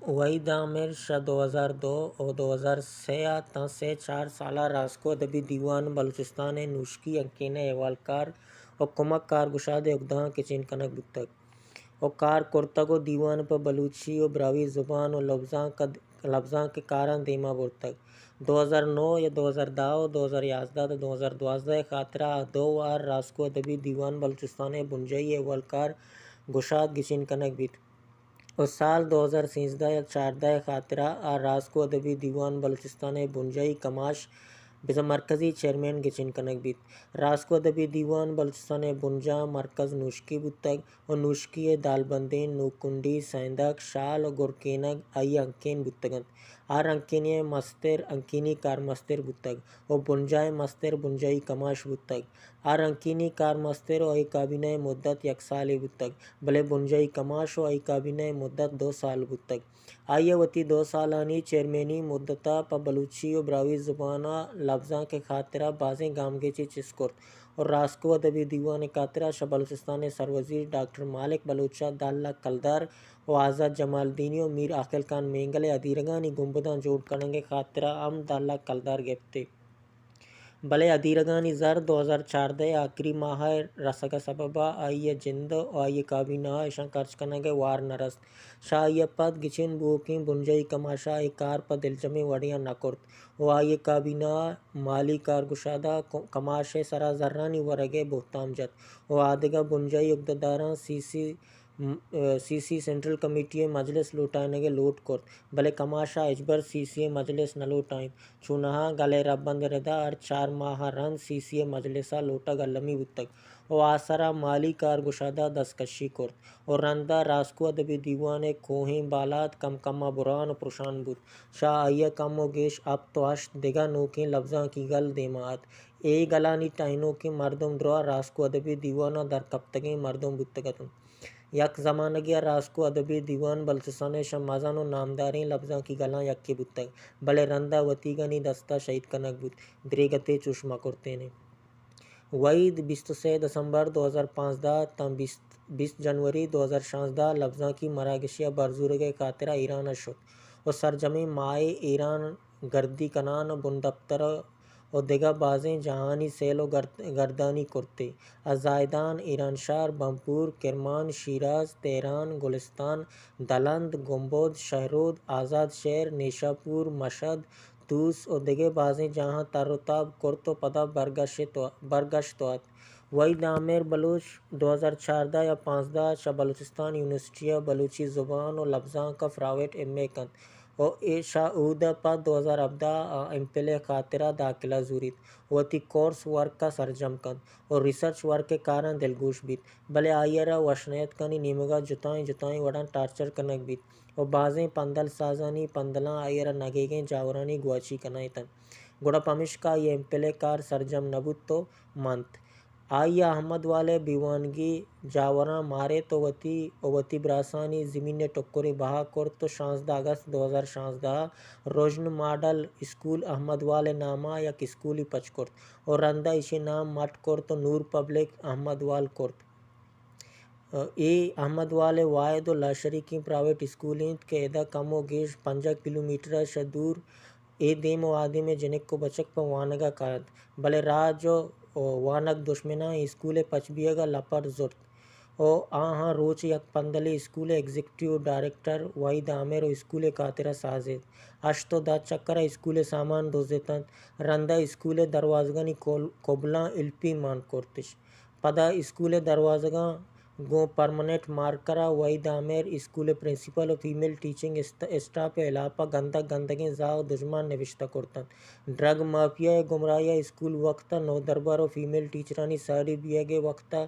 وحید عامر شہ دو ہزار دو و دو ہزار سئے ءَ تاں سئے چار سال ءَ راسکو ادبی دیوان بلوچستان ءِ نوشکی ہنکین ءِ احوالکار و کمک کارگشاد ءِ اگدہاں گچین کنگ بوتگ و کار کرتگ و دیوان پہ بلوچی و براہوئی زبان و لبزانک ءَ لبزانک ءِ کاراں دیما برتگ۔ دو ہزار نو یا دو ہزار دہ و دو ہزار یازدہ تا دو ہزار دوازدہ ءِ خاطرا آ دو وار راسکو ادبی دیوان بلوچستان ءِ بنجاہی احوالکار گشاد گچین کنگ بیت و سال دو ہزار سینزدہ یا چاردہ ءِ خاطرا آ راسکو ادبی دیوان بلوچستان ءِ بنجاہی کماش بزاں مرکزی چیئرمین گچین کنگ بیت۔ راسکو ادبی دیوان بلوچستان ءِ بنجاہ مرکز نوشکی بوتگ و نوشکی ءِ دالبندین، نوکنڈی، سیندگ، شال و گرکینگ آئی ءِ ہنکین بوتگ انت۔ ہر ہنکینی ءِ مستر ہنکینی کارمستر بوتگ و بنجاہ ءِ مستر بنجاہی کماش بوتگ۔ ہر ہنکینی کارمستر و آئی کابینہ ءِ مدت یک سالے بوتگ، بلے بنجاہی کماش و آئی کابینہ ءِ مدت دو سال بوتگ۔ آئی ءَ وتی دو سالانی چیئرمینی مدت ءَ پہ بلوچی و براہوئی زبان ءَ لبزانک ءِ خاطرا بازیں گامگیجے چست کرت و راسکو ادبی دیوان ءِ خاطرا شہ بلوچستان ءِ سروزیر ڈاکٹر مالک بلوچ ءَ دہ لک کلدار و آزات جمالدینی و میر عاقل خان مینگل ءِ ادیرگانی گنبداں جوڑ کنگ ءِ خاطرا ہم دہ لک کلدار گپتے۔ بلے ادیرگانی زر دو ہزار چاردہ ءِ آخری ماہ ءِ رسگ ءِ سبب ءَ آئی ءِ جند ءُ آئی ءِ کابینہ ءَ اشاں خرچ کنگ ءِ وار نہ رست۔ شہ آئی ءَ پد گچین بوؤکیں بنجاہی کماش ءَ اے کار پہ دلجمیں وڑے ءَ نہ کرت ءُ آئی ءِ کابینہ ءَ مالی کارگشاد ءَ ک-، کماش ءِ سرا زرانی ورگ ءِ بہتام جت ءُ آ دگہ بنجاہی اگدہ داراں سی سی م-، سی سی سینٹرل کمیٹی ءِ مجلس لوٹائینگ ءِ لوٹ کرت، بلے کماش ءَ ہچبر سی سی ءِ مجلس نہ لوٹائینت۔ چوناہا گل ءِ رھبند ءِ ردا ہر چار ماہ ءَ رند سی سی ءِ مجلس ءَ لوٹگ المی بوتگ ءُ آ سرا مالی کارگشاد ءَ دستکشی کرت ءُ رند ءَ راسکو ادبی دیوان ءِ کوھیں بالاد کم کم ءَ بران ءُ پرشان بوت۔ شہ آئی ءَ کم ءُ گیش ہپت ءُ ہشت دگہ نوکیں لبزانکی گل دیما ات۔ اے گلانی ٹہینوکیں مردم درا راسکو ادبی دیوان ءَ درکپتگیں مردم بوتگ اتنت۔ یک زمانگے ءَ راسکو ادبی دیوان بلوچستان ءِ شہ مزن ءُ نامداریں لبزانکی گلاں یکے بوتگ، بلے رند ءَ وتیگانی دست ءَ شہید کنگ بوت۔ دریگتے چوش مہ کرتین ایں۔ وحید بیست ءُ سئے دسمبر دو ہزار پانزدہ تاں بیست، بیست جنوری دو ہزار شانزدہ لبزانکی مراگشے ءَ بھر زورگ ءِ خاطر ءَ ایران ءَ شت ءُ سرجمیں ماہ ءَ ایران گردی کنان ءُ بندپتر ءُ دگہ بازیں جاھانی سیل ءُ گرد-، گردانی کرتے۔ ءُ زاھدان، ایرانشہر، بنپور، کرمان، شیراز، تہران، گلستان، دلند، گنبد، شہرود، آزاد شہر، نیشاپور، مشہد، طوس ءُ دگہ بازیں جاھاں تر ءُ تاب کرت ءُ پدا برگشت ءُ، برگشت ءُ ات۔ وحید عامر بلوچ دو ہزار چاردہ یا پانزدہ ءَ چہ بلوچستان یونیورسٹی ءَ بلوچی زبان ءُ لبزانک ءَ پرائیویٹ ایم اے کنت ءُ ایشاں اود ءَ پد دو ہزار ہبدہ ءَ ایم فل ءِ خاطر ءَ داخلہ زوریت ءُ وتی کورس ورک ءَ سرجم کنت ءُ ریسرچ ورک ءِ کاراں دلگوش بیت، بلے آئی ءَ را وش نیتکانی نیمگ ءَ جتائیں جتائیں وڑاں ٹارچر کنگ بیت ءُ بازیں پندل سازانی پندلاں آئی ءَ را نگیگیں جاورانی گواچی کنائینتنت، گڑا پمیشکا آئی ءِ ایم فل ءِ کار سرجم نہ بوت ءُ منت۔ آئی ءَ احمد وال ءِ بیوانگی جاوراں ماریت ءُ وتی، ءُ وتی براسانی زمین ءِ ٹکرے بہا کرت ءُ شانزدہ اگست دو ہزار شانزدہ ءَ رژن ماڈل اسکول احمد وال ءِ نام ءَ یک اسکولے پچ کرت ءُ رند ءَ ایشی ءِ نام مٹ کرت ءُ نور پبلک احمد وال کرت۔ اے احمد وال ءِ واحد ءُ لاشریکیں پرائیویٹ اسکول اِنت کہ ادا کم ءُ گیش پنجاہ کلومیٹر ءَ شہ دور اے دیم ءُ آ دیم ءِ جنک ءُ بچک پہ وانگ ءَ کاینت، بلے راج ءُ وانگ دشمناں اے اسکول ءِ پچ بیگ ءَ لپٹ زرت ءُ آھاں روچ ءَ یک پندلے اسکول ءِ ایگزیکٹیو ڈائریکٹر وحید عامر ءُ اسکول ءِ خاطر ءَ سازیت۔ ہشت ءُ دہ چکر ءَ اسکول ءِ سامان دزتنت۔ رند ءَ اسکول ءِ دروازگانی کول-، کبلاں الپی مان کرتش۔ پدا اسکول ءِ دروازگاں گوں پرماننٹ مارکر ءَ وحید عامر، اسکول ءِ پرنسپل ءُ فیمیل ٹیچنگ اسٹ-، اسٹاپ ءِ ہلاپ ءَ گندگ گندگیں زاہ ءُ دژمان نبشتہ کرتنت۔ ڈرگ مافیا ءِ گمراہی ءَ اسکول وقت ءَ نودربر ءُ فیمیل ٹیچرانی ساڑی بیگ ءِ وقت ءَ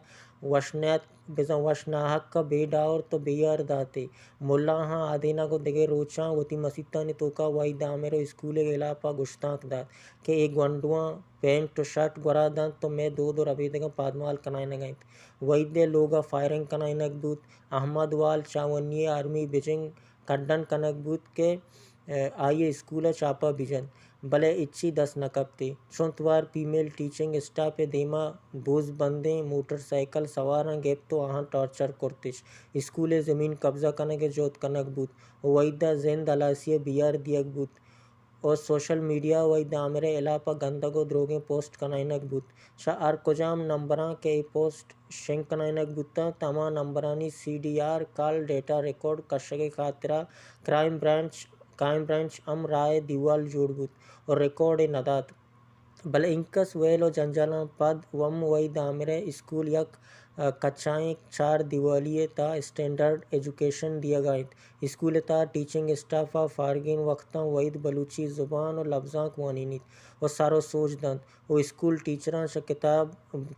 وش نیت، بزاں وش ناحق ءَ بے ڈاور تو بے یار داتے۔ ملاہاں آدینک ءُ دگہ روچاں وتی مسیتانی توکا وحید عامر ءُ اسکول ءِ ہلاپ ءَ گشتانک دات کہ اے گونڈواں پینٹ ءُ شرٹ گورا دنت ءُ مئے دود ءُ ربیدگاں پادمال کنائینگ ءَ اَنت۔ وحید ءِ لوگ ءَ فائرنگ کنائینگ بوت۔ احمد وال چاونی ءِ آرمی بجنگ کڈن کنگ بوت کہ، ءَ، آئی ءِ اسکول ءَ چاپہ بجنت۔ بلے ہچی دست نہ کپتی۔ چنت وار فیمیل ٹیچنگ اسٹاف ءِ دیما بوز بندیں موٹر سائیکل سواراں گپت و آہاں ٹارچر کرتش۔ اسکول ءِ زمین قبضہ کنگ ءِ جہد کنگ بوت و وحید ءَ زند ہلاسی ءِ بیہار دیگ بوت و سوشل میڈیا ءَ وحید عامر ءِ ہلاپ ءَ گندگ و دروگیں پوسٹ کنائینگ بوت۔ چہ ہر کجام نمبراں کہ اے پوسٹ شنگ کنائینگ بوتاں، ہما نمبرانی C D R call data record کشگ ءِ خاطرا کرائم برانچ، کرائم برانچ ہم راہ ءِ دیوال جوڑ بوت و ریکارڈ ئے نہ دات۔ بلے انکس ویل و جنجالاں پد ہم وحید عامر ءِ اسکول یک، ءَ، کچائیں چار دیوالی ءِ تہا اسٹینڈرڈ ایجوکیشن دیگ ءَ انت۔ اسکول ءِ تہا ٹیچنگ اسٹاف ءَ فارغیں وقتاں وحید بلوچی زبان و لبزانک وانینیت و سر و سوج دنت و اسکول ٹیچراں چہ کتاب،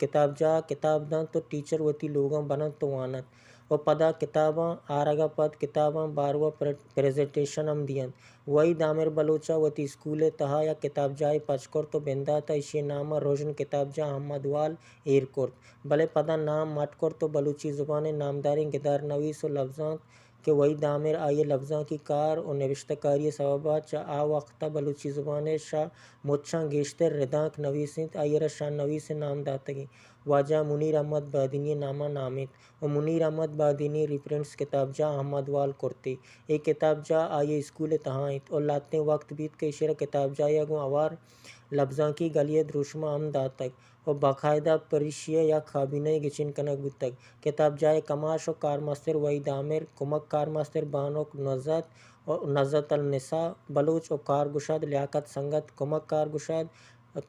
کتابجاہ ءَ کتاب دنت و ٹیچر وتی لوگاں بنت و وانت و پدا کتاباں آرگ ءَ پد کتاباں باروا پر-، پریزنٹیشن ہم دینت۔ وحید عامر بلوچ ءَ وتی اسکول ءِ تہا یک کتابجاہے پچ کرت و بندات ءَ ایشی ءِ نام ءَ رژن کتابجاہ احمد وال ایر کرت، بلے پدا نام مٹ کرت و بلوچی زبان ءِ نامداریں گدار نویس و لبزانک کہ وحید عامر آئی ءِ لبزانکی کار و نبشتہ کاری ءِ سبب ءَ چہ آ وقت ءَ بلوچی زبان ءِ شہ مچاں گیشتر ردانک نویس انت، آئی ءَ را شہ نویس ءِ نام داتگ انت۔ واجہ منیر احمد بادینی ءِ نام ءَ نامینت و منیر احمد بادینی ریفرنس کتابجاہ احمد وال کرتی۔ اے کتابجاہ آئی ءِ اسکول ءِ تہا انت و لہتیں وقت بیت کہ ایشی ءَ را کتابجاہے ءَ گوں ہوار لبزانکی گلی ءِ دروشم ءَ ہم داتگ و باقاعدہ پر ایشی ءَ یک کابینہ یے گچین کنگ بوتگ۔ کتابجاہ ءِ کماش و کارمستر وحید عامر، کمک کارمستر بانک نزت و نزت النساء بلوچ و کارگشاد لیاقت سنگت، کمک کارگشاد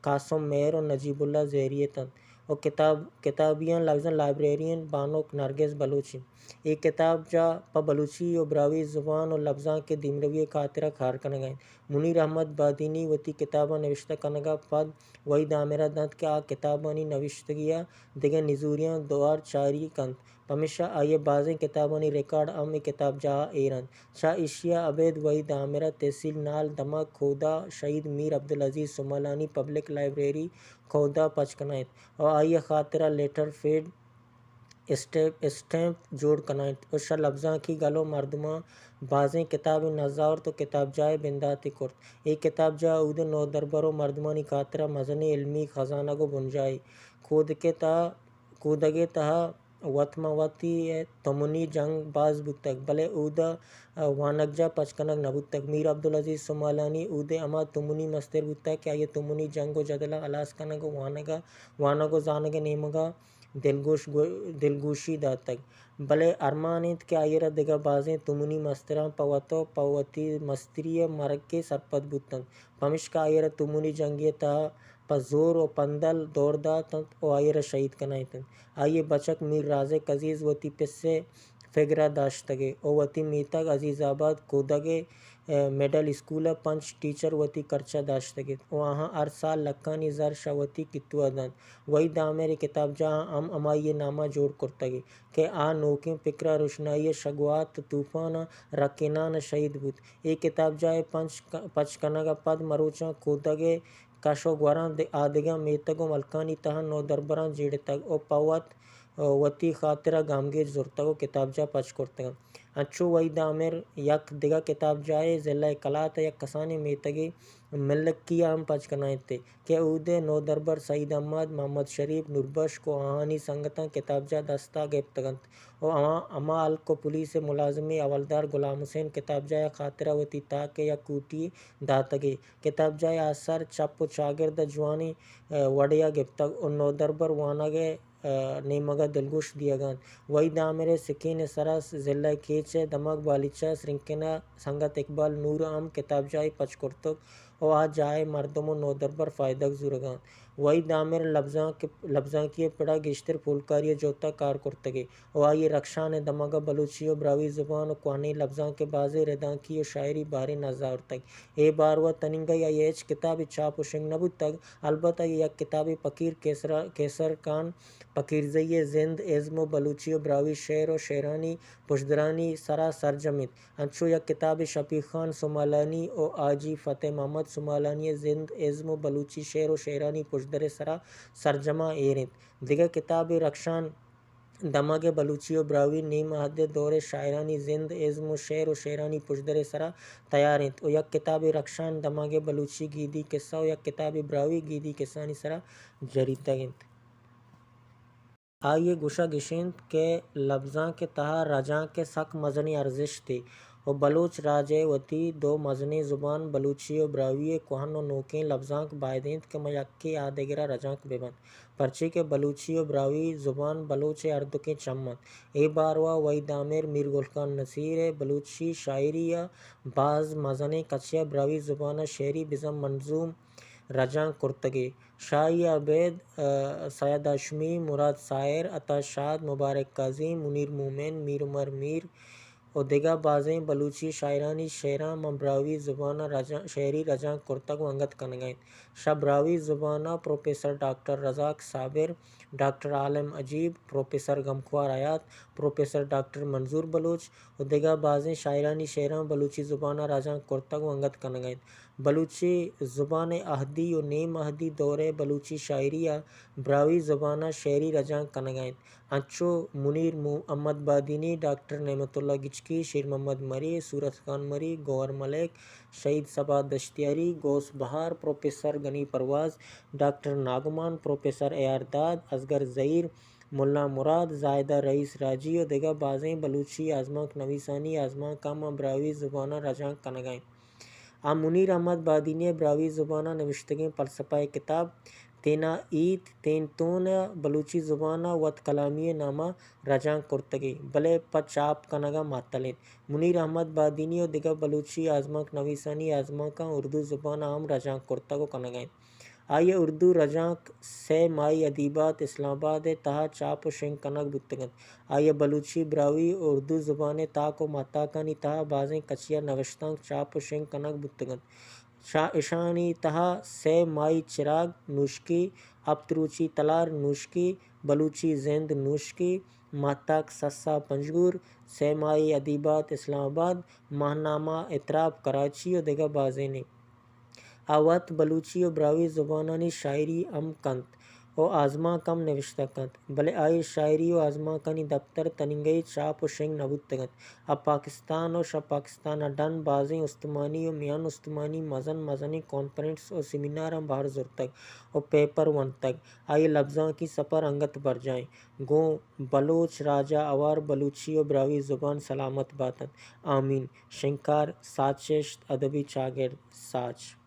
قاسم مہر و نجیب اللہ زہری اتنت و کتاب، کتابیاں لبزاں لائبریرین بانک نرگس بلوچ انت۔ اے کتابجاہ پہ بلوچی و براہوئی زبان و لبزانک ءِ دیمروی ءِ خاطرا کار کنگ ءَ انت۔ منیر احمد بادینی وتی کتاباں نبشتہ کنگ ءَ پد وحید عامر ءَ دنت کہ آ کتابانی نوشتگی ءَ دگہ نزوریاں دوار چاری کنت، پمیشا آئی ءِ بازیں کتابانی ریکارڈ ہم اے کتابجاہ ءَ ایر انت۔ چہ ایشی ءَ ابید وحید عامر ءَ تحصیل نال دمگ کھودا شہید میر عبدالعزیز سمالانی پبلک لائبریری کھودا پچ کنائینت و آئی ءِ خاطرا لیٹر پیڈ، اسٹیپ، اسٹیمپ جوڑ کنائینت و شہ لبزانکی گل و مردماں بازیں کتابے نزاورت و کتابجاہ ءِ بنداتے کرت۔ اے کتابجاہ اود ءِ نودربر و مردمانی خاطرا مزنیں علمی خزانگ و بنجاہے۔ کودک ءِ تہا، کودگ ءِ تہا وت ماں وتی تمنی جنگ باز بوتگ، بلے اود ءَ وانگجاہ پچ کنگ نہ بوتگ۔ میر عبدالعزیز سمالانی اود ءِ ہما تمنی مستر بوتگ کہ آئی ءَ تمنی جنگ و جدلاں ہلاس کنگ و وانگ ءَ، وانگ و زانگ ءِ نیمگ ءَ دلگوش، دلگوشی داتگ، بلے ارمان انت کہ آئی ءَ را دگہ بازیں تمنی مستراں پہ وت و پہ وتی مستری ءِ مرگ ءَ سرپد بوتنت، پمیشکا آئی ءَ را تمنی جنگی ءِ تہا پہ زور و پندل دور دات انت و آئی ءَ را شہید کنائینت انت۔ آئی ءِ بچک میر رازق عزیز وتی پس ءِ فگر ءَ داشتگ ءَ و وتی میتگ عزیز آباد کودگ ءِ، ءَ، مڈل اسکول ءَ پنچ ٹیچر وتی کرچ ءَ داشتگ ات و آہاں ہر سال لکانی زر شہ وتی کتو ءَ دنت۔ وحید عامر ءِ کتابجاہ ہم ہمائی ءِ نام ءَ جوڑ کرتگ ءَ کہ آ نوکیں پکر ءَ روشنائی ءَ شہ گوات ءُ طوفان ءَ رکینان ءَ شہید بوت۔ اے کتابجاہ ءِ پنچ ک-، پچ کنگ ءَ پد مروچاں کودگ ءِ کش ءُ گوراں د-، آدگہ میتگ ءُ ملکانی تہا نودربراں جیڑتگ ءُ پہ وت وتی خاطر ءَ گامگیج زرتگ ءُ کتابجاہ پچ کرتگ انت۔ انچو وحید عامر یک دگہ کتابجاہے ضلع کلات ءِ یک کسانیں میتگے ملکی ءَ ہم پچ کنائینت کہ اود ءِ نودربر سعید احمد، محمد شریف، نوربشک ءُ آہانی سنگتاں کتابجاہ دست ءَ گپتگ انت ءُ ہما، ہما ہلک ءُ پولیس ءِ ملازمیں حوالدار غلام حسین کتابجاہ ءِ خاطر ءَ وتی تاک ءِ یک کوٹی یے داتگ ئے۔ کتابجاہ ءِ آسر چپ ءُ چاگرد ءَ جوانیں، ءَ، وڑے ءَ گپتگ ءُ نودربر وانگ ءِ ءَ، نیمگ ءَ دلگوش دیگ ءَ انت۔ وحید عامر ءِ سکین ءِ سرا ضلع کیچ ءِ دمگ بالیچہ ءِ سرنکن ءَ سنگت اقبال نور ءَ ہم کتابجاہے پچ کرتگ ءُ آ جاہ ءِ مردم ءُ نودربر فائدگ زورگ ءَ انت۔ وحید عامر لبزانک، لبزانکی ءِ پڑ ءَ گیشتر پولکاری ءِ جہت ءَ کار کرتگ ئے ءُ آئی ءَ رخشان ءِ دمگ ءَ بلوچی ءُ براہوئی زبان ءُ کوہنیں لبزانک ءِ بازیں ردانکی ءُ شاعری باریں نزاورتگ۔ اے بارو ءَ تنینگہ آئی ءَ ہچ کتابے چاپ ءُ شنگ نہ بوتگ، البت آئی ءَ یک کتابے پکیر قیصر، قیصر خان پکیرزئی ءِ زند، ازم ءُ بلوچی ءُ براہوئی شعر ءُ شعرانی پژدرانی سرا سرجم انت۔ انچو یک کتابے شفیق خان سمالانی ءُ حاجی فتح محمد سمالانی ءِ زند، ازم ءُ بلوچی شعر ءُ شعرانی پژدر ءِ سرا سرجم ءَ ایر انت۔ دگہ کتابے رخشان دمگ ءِ بلوچی ءُ براہوئی نیم عہد ءِ دور ءِ شاعرانی زند، ازم ءُ شعر ءُ شعرانی پژدر ءِ سرا تیار اِنت ءُ یک کتابے رخشان دمگ ءِ بلوچی گیدی کسہ ءُ یک کتابے براہوئی گیدی کسہانی سرا جریتگ اِنت۔ آئی ءِ گوشگ اِش اِنت کہ لبزانک ءِ تہا رجانک ءِ سک مزنیں ارزشتے ءُ بلوچ راج ءِ وتی دو مزنیں زبان بلوچی ءُ براہوئی ءِ کوہن ءُ نوکیں لبزانک باید اِنت کہ ماں یکے آ دگرا رجانک بہ بنت، پرچے کہ بلوچی ءُ براہوئی زبان بلوچ ءِ ہردوکیں چم اَنت۔ اے باروا وحید عامر، میر گل خان نصیر ءِ بلوچی شاعری ءَ باز مزنیں کچے ءَ براہوئی زبان ءَ شعری بزاں منظوم رجانک کرتگ ئے۔ شاہی ابید، ءَ، سید ہاشمی، مراد ساحر، عطا شاد، مبارک قاضی، منیر مومن، میر عمر میر ءُ دگہ بازیں بلوچی شاعرانی شعراں ماں براہوئی زبان ءَ رجاں-، شعری رجانک کرتگ ءُ انگت کنگ ءَ اِنت۔ شہ براہوئی زبان ءَ پروفیسر ڈاکٹر رزاق صابر، ڈاکٹر عالم عجیب، پروفیسر غمخوار حیات، پروفیسر ڈاکٹر منظور بلوچ ءُ دگہ بازیں شاعرانی شعراں بلوچی زبان ءَ رجانک کرتگ ءُ انگت کنگ ءَ اِنت۔ بلوچی زبان ءِ عہدی ءُ نیم عہدی دور ءِ بلوچی شاعری ءَ براہوئی زبان ءَ شعری رجانک کنگ ءَ اِنت۔ انچو منیر مو-، محمد بادینی، ڈاکٹر نعمت اللہ گچکی، شیر محمد مری، صورت خان مری، گوہر ملک، شہید صبا دشتیاری، غوث بہار، پروفیسر غنی پرواز، ڈاکٹر ناگمان، پروفیسر اے آر داد، اصغر زہیر، ملا مراد، زاہدہ رئیس راجی ءُ دگہ بازیں بلوچی آزمانک نویسانی آزمانکاں ماں براہوئی زبان ءَ رجانک کنگ ءَ اِنت۔ آ منیر احمد بادینی ءِ براہوئی زبان ءَ نوشتگیں فلسفہ ءِ کتاب تینا ہیت تین تون ءَ بلوچی زبان ءَ وت کلامی ءِ نام ءَ رجانک کرتگ ئے، بلے پہ چاپ کنگ ءَ معطل اِنت۔ منیر احمد بادینی ءُ دگہ بلوچی آزمانک نویسانی آزمانکاں اردو زبان ءَ ہم رجانک کرتگ ءُ کنگ ءَ اِنت۔ آئی ءِ اردو رجانک سئے ماہی ادیبات اسلام آباد ءِ تہا چاپ ءُ شنگ کنگ بوتگ اَنت۔ آئی ءِ بلوچی، براہوئی ءُ اردو زبان ءِ تاک ءُ ماہتاکانی تہا بازیں کچے ءَ نوشتانک چاپ ءُ شنگ کنگ بوتگ اَنت۔ شا-، اشانی تہا سئے ماہی چراگ نوشکی، ہپت روچی تلار نوشکی، بلوچی زند نوشکی، ماہتاک سسا پنجگور، سئے ماہی ادیبات اسلام آباد، ماہنامہ اطراب کراچی ءُ دگہ بازینے۔ آ وت بلوچی ءُ براہوئی زبانانی شاعری ہم کنت ءُ آزمانک ہم نوشتہ کنت، بلے آئی ءِ شاعری ءُ آزمانکانی دپتر تننگہی چاپ ءُ شنگ نہ بوتگ اَنت۔ آ پاکستان ءُ شہ پاکستان ءَ ڈن بازیں استمانی ءُ میان استمانی مزن مزنیں کانفرنس ءُ سیمیناراں بہر زرتگ ءُ پیپر ونتگ۔ آئی ءِ لبزانکی سپر انگت برجاہ اِنت۔ گوں بلوچ راج ءَ ہوار بلوچی ءُ براہوئی زبان سلامت بات اَنت۔ آمین۔ شنگکار، ساچشت، ادبی چاگرد، ساچ۔